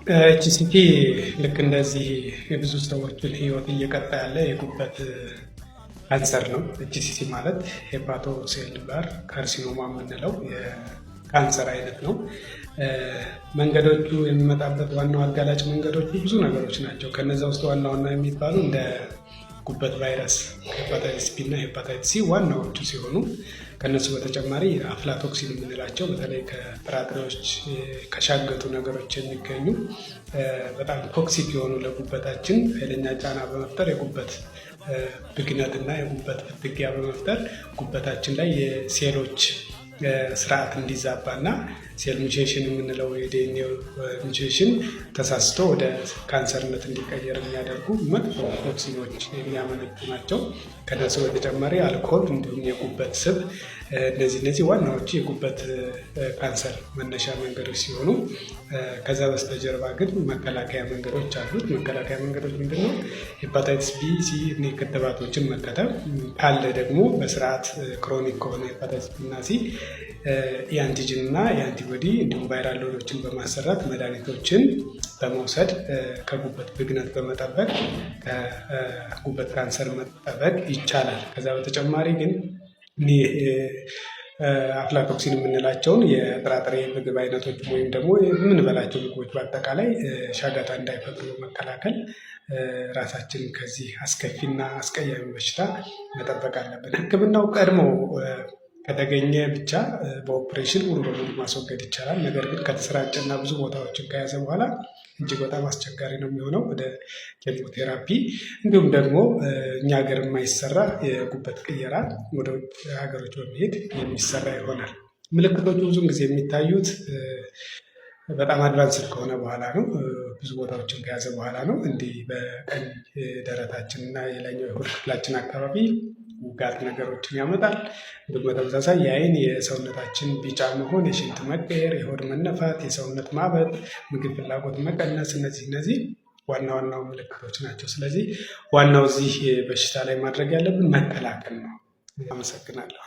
HCC ልክ እንደዚህ የብዙ ሰዎችን ህይወት እየቀጣ ያለ የጉበት ካንሰር ነው። HCC ማለት hepatocellular carcinoma የምንለው የካንሰር አይነት ነው። መንገዶቹ የሚመጣበት ዋናው አጋላጭ መንገዶቹ ብዙ ነገሮች ናቸው። ከነዚ ውስጥ ዋና ዋና የሚባሉ እንደ ጉበት ቫይረስ፣ hepatitis B እና hepatitis C ዋናዎቹ ሲሆኑ፣ ከነሱ በተጨማሪ aflatoxin የምንላቸው በተለይ ከጥራጥሬዎች፣ ከሻገቱ ነገሮች የሚገኙ በጣም toxic የሆኑ፣ ለጉበታችን ኃይለኛ ጫና በመፍጠር የጉበት ብግነት እና የጉበት ፍትጊያ በመፍጠር ጉበታችን ላይ የሴሎች ስርዓት እንዲዛባ እና cell mutation የምንለው የ DNA mutation ተሳስቶ ወደ ካንሰርነት እንዲቀየር የሚያደርጉ መጥፎ toxin ኦች የሚያመነጩ ናቸው። ከነሱ በተጨማሪ አልኮል እንዲሁም የጉበት ስብ፣ እነዚህ ዋናዎቹ የጉበት ካንሰር መነሻ መንገዶች ሲሆኑ፣ ከዛ በስተጀርባ ግን መከላከያ መንገዶች አሉት። መከላከያ መንገዶች ምንድን ነው? Hepatitis B፣ C ክትባቶችን መከተብ፣ ካለ ደግሞ በስርዓት chronic ከሆነ hepatitis B እና C የ antigen እና የ antibody እንዲሁም viral load ኦችን በማሰራት፣ መድኃኒቶችን በመውሰድ ከጉበት ብግነት በመጠበቅ ከጉበት ካንሰር መጠበቅ ይቻላል። ከዛ በተጨማሪ ግን aflatoxin የምንላቸውን የጥራጥሬ ምግብ አይነቶች ወይም ደግሞ የምንበላቸው ምግቦች በአጠቃላይ ሻጋታ እንዳይፈጥሩ መከላከል፣ ራሳችንን ከዚህ አስከፊና አስቀያሚ በሽታ መጠበቅ አለብን። ሕክምናው ቀድሞ ከተገኘ ብቻ በኦፕሬሽን ሙሉ በሙሉ ማስወገድ ይቻላል። ነገር ግን ከተሰራጨና ብዙ ቦታዎችን ከያዘ በኋላ እጅግ በጣም አስቸጋሪ ነው የሚሆነው። ወደ ኬሞቴራፒ እንዲሁም ደግሞ እኛ ሀገር የማይሰራ የጉበት ቅየራ ወደ ውጭ ሀገሮች በመሄድ የሚሰራ ይሆናል። ምልክቶቹ ብዙን ጊዜ የሚታዩት በጣም advanced ከሆነ በኋላ ነው። ብዙ ቦታዎችን ከያዘ በኋላ ነው። እንዲህ በቀኝ ደረታችን እና የላይኛው የሆድ ክፍላችን አካባቢ ውጋት ነገሮችን ያመጣል። እንዲሁም በተመሳሳይ የአይን፣ የሰውነታችን ቢጫ መሆን፣ የሽንት መቀየር፣ የሆድ መነፋት፣ የሰውነት ማበጥ፣ ምግብ ፍላጎት መቀነስ፣ እነዚህ ዋና ዋናው ምልክቶች ናቸው። ስለዚህ ዋናው እዚህ በሽታ ላይ ማድረግ ያለብን መከላከል ነው። አመሰግናለሁ።